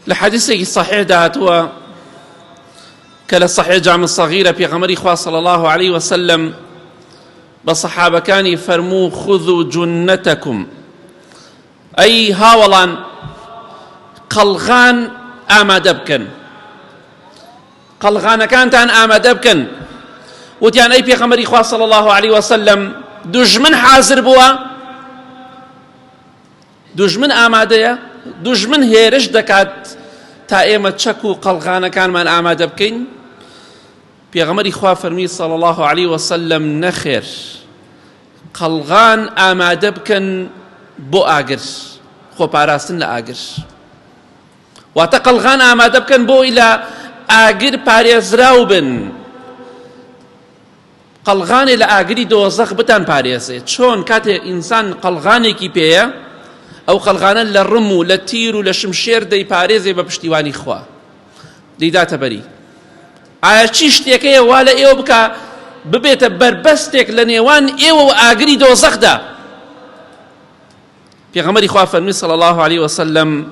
لە حەدیسێکی صحیحدا هاتووە کە لە صحیح جامع صغیرە پێغەمبەری خوا صلی الله علیه وسلم بە سەحابەکانی فەرموو خذوا جنتکم ئەی هاوەڵان قەڵغان ئامادە بکەن قەڵغانەکانتان ئامادە بکەن وتیان ئەی پێغەمبەری خوا صلی الله علیه وسلم دوژمن حاضر بووە دوژمن ئامادەیە دوژمن هێرش دەکات تا ئێمە چەک و قەڵغانەکانمان ئامادە بکەین پێغەمبەری خوا فەرمی صلی الله علیه وسلم نەخێر قەڵغان ئامادە بکەن بۆ ئاگر خۆپاراستن لە ئاگر واتە قەڵغان ئامادە بکەن بۆی لە ئاگر پارێزراو بن قەڵغانێ لە ئاگری دۆزەخ بتان پارێزێ چۆن کاتێ ئینسان قەڵغانێکی پێیە ئەو قەڵغانە لە ڕم و لە تیر و لە شمشێر دەیپارێزێ بە پشتیوانی خوا دەیداتە بەری ئایا چی شتێکەیە وا لە ئێوە بکە ببێتە بەربەستێک لە نێوان ئێوە و ئاگری دۆزەخدا پێغەمبەری خوا فەرمی صلی الله علیه وسلم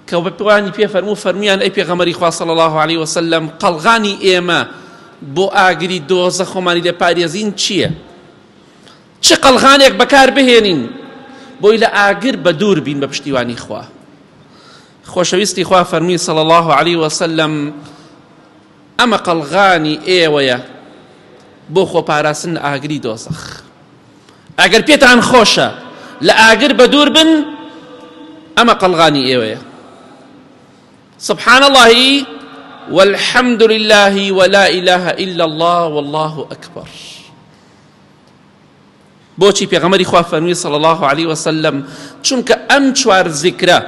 کە بەپوانی پێ فەرموو فەرمیان ئەی پێغەمبەری خوا صلی الله علیه وسلم قەڵغانی ئێمە بۆ ئاگری دۆزە خۆمانی لێ پارێزین چییە؟ چ قەڵغانێک بەکار بهێنین بۆی لە ئاگر بە دوور بین بە پشتیوانی خوا خۆشەویستی خوا فەرمی صلی الله علیه وسلم ئەمە قەڵغانی ئێوەیە بۆ خۆپاراستن لە ئاگری دۆزەخ ئەگەر پێتان خۆشە لە ئاگر بەدوور بن ئەمە قەڵغانی ئێوەیە سبحان الله والحمد لله ولا إله إلا الله والله أكبر بۆچی پێغەمبەری خوا فەرمی صلی الله علیه وسلم چونکە ئەم چوار زیکرە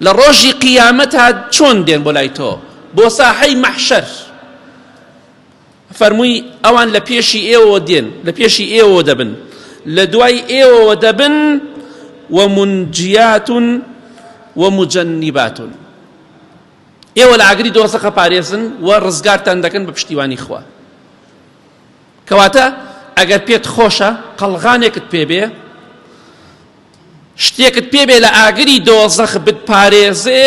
لە ڕۆژی قیامەتا چۆن دێن بۆ لای تۆ بۆ ساحەی مەحشەر فەرمووی ئەوان لە پێشی ئێوەوە دێن لە پێشی ئێوەوە دەبن لە دوای ئێوەوە دەبن ومنجیات ومجنبات ئێوە لە ئاگری دۆزەخە پارێزن و ڕزگارتان دەکەن بە پشتیوانی خوا کەواتە ئەگەر پێت خۆشە قەڵغانێکت پێ بێ شتێکت پێ بێ لە ئاگری دۆزەخ بتپارێزێ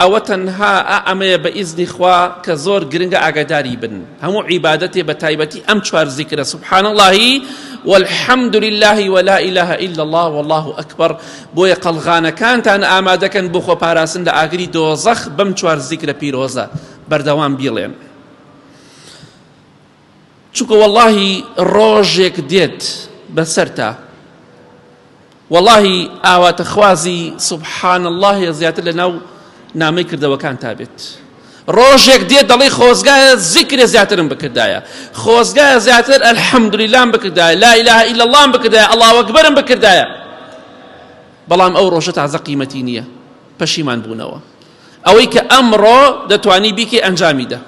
ئەوە تەنها ئا ئەمەیە بە ئیزنی خوا کە زۆر گرنگە ئاگاداری بن هەموو عیبادەتێ بە تایبەتی ئەم چوار زیکرە سبحان اللهی والحمد لله ولا إله إلا الله والله أكبر بۆیە قەڵغانەکانتان ئامادەکەن بۆ خۆپاراستن لە ئاگری دۆزەخ بەم چوار زیکرە پیرۆزە بەردەوام بیڵێن چونکە وەڵاهی ڕۆژێک دێت بەسەرتا وەڵاهی ئاواتەخوازی سبحان اللە زیاتر لە ناو نامەی کردەوەکان تا بێت ڕۆژێک دێت دەڵی خۆزگایە زیکرێ زیاترم بکردایە خۆزگایە زیاتر الحمدللام بکردایە لا اله الا اللهم بکردایە الله اکبرم بکردایە بەڵام ئەو ڕۆژە تازە قیمەتی نییە پەشیمان بوونەوە ئەوەی کە ئەمڕۆ دەتوانی بیکەی ئەنجامی دە.